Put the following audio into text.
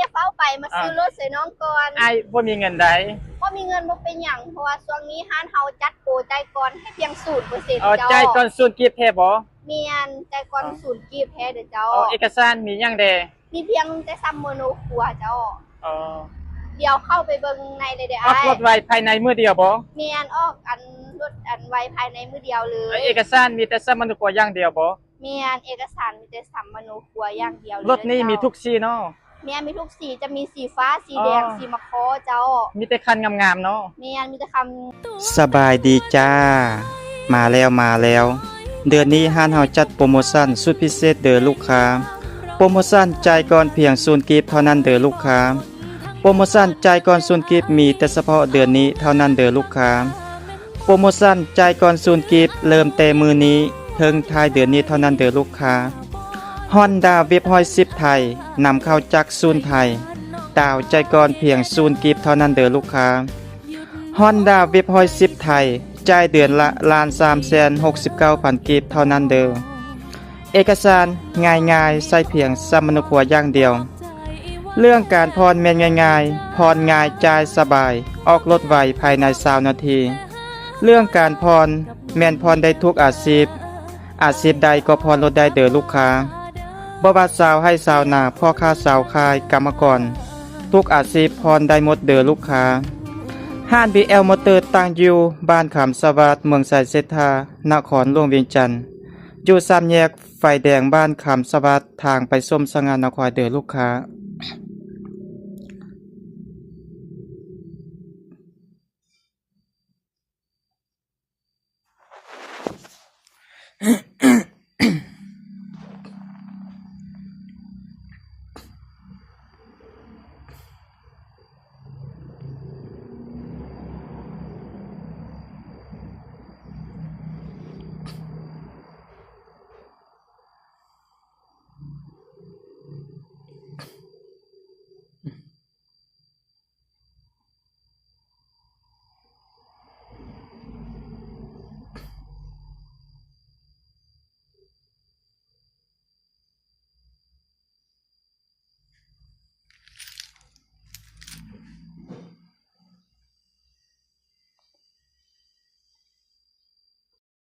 ຢ່າຟ້າວໄປ ມາຊື້ລົດໃສ່ນ້ອງກ່ອນ. ອ້າຍບໍ່ມີເງິນໃດ. ບໍ່ມີເງິນບໍ່ເປັນຫຍັງ ເພາະວ່າຊ່ວງນີ້ຮ້ານເຮົາຈັດໂປຈ່າຍກ່ອນໃຫ້ພຽງສູນເປີເຊັນ. ເຈົ້າ ຈ່າຍກ່ອນສູນກີບແທ້ບໍ່? ແມ່ນ ຈ່າຍກ່ອນສູນກີບແທ້ເດີເຈົ້າ. ເອກະສານມີຫຍັງແດ່? ມີພຽງແຕ່ສຳມະໂນຄົວເຈົ້າ. ດຽວເຂົ້າໄປເບິ່ງໃນເລີຍເດີອ້າຍ. ອອກລົດໄວພາຍໃນມື້ດຽວບໍ່? ແມ່ນ ອອກອັນລົດອັນໄວພາຍໃນມື້ດຽວເລີຍ. ເອກະສານມີແຕ່ສຳມະໂນຄົວຢ່າງດຽວບໍ່? ແມ່ນ ເອກະສານມີແຕ່ສຳມະໂນຄົວຢ່າງດຽວເລີຍ. ລົດນີ້ມີທຸກສີເນາະ? ແມ່ນ ມີທຸກສີ ຈະມີສີຟ້າ ສີແດງ ສີມະຄໍ້ເຈົ້າ. ມີແຕ່ຄັນງາມໆເນາະ? ແມ່ນ ມີແຕ່ຄັນ. ສະບາຍດີຈ້າ ມາແລ້ວ ມາແລ້ວ. ເດືອນນີ້ຮ້ານເຮົາຈັດໂປໂມຊັນສຸດພິເສດເດີລູກຄ້າ. ໂປໂມຊັນຈ່າຍກ່ອນພຽງສູນກີບເທົ່ານັ້ນເດີລູກຄ້າ. ໂປໂມຊັນຈ່າຍກ່ອນສູນກີບມີແຕ່ສະເພາະເດືອນນີ້ເທົ່ານັ້ນເດີລູກຄ້າ. ໂປໂມຊັນຈ່າຍກ່ອນສູນກີບເລີ່ມແຕ່ມື້ນີ້ເຖິງທ້າຍເດືອນນີ້ເທົ່ານັ້ນເດີລູກຄ້າ. ຮອນດາເວັບຮ້ອຍສິບໄທ ນຳເຂົ້າຈາກສູນໄທ ດາວຈ່າຍກ່ອນພຽງສູນກີບເທົ່ານັ້ນເດີລູກຄ້າ. ຮອນດາເວັບຮ້ອຍສິບໄທ ຈ່າຍເດືອນລະລ້ານສາມແສນຫົກສິບເກົ້າພັນກີບເທົ່ານັ້ນເດີ. ເອກະສານງ່າຍໆ ໃຊ້ພຽງສຳມະໂນຄົວຢ່າງດຽວ. ເລື່ອງການຜ່ອນແມ່ນງ່າຍໆ ຜ່ອນງ່າຍຈ່າຍສະບາຍ ອອກລົດໄວພາຍໃນຊາວນາທີ. ເລື່ອງການຜ່ອນແມ່ນຜ່ອນໄດ້ທຸກອາຊີບ ອາຊີບໃດກໍຜ່ອນລົດໄດ້ເດີລູກຄ້າ. ບໍ່ວ່າຊາວໄຮ່ຊາວນາ ພໍ່ຄ້າຊາວຂາຍ ກຳມະກອນ ທຸກອາຊີບຜ່ອນໄດ້ໝົດເດີລູກຄ້າ. ຮ້ານ ບີແອລ ມໍເຕີ ຕັ້ງຢູ່ບ້ານຄຳສະຫວັດ ເມືອງໄຊເສດຖາ ນະຄອນຫຼວງວຽງຈັນ ຢູ່ສາມແຍກໄຟແດງບ້ານຄຳສະຫວັດ ທາງໄປຊົມສະຫງ່ານະຄອຍເດີລູກຄ້າ.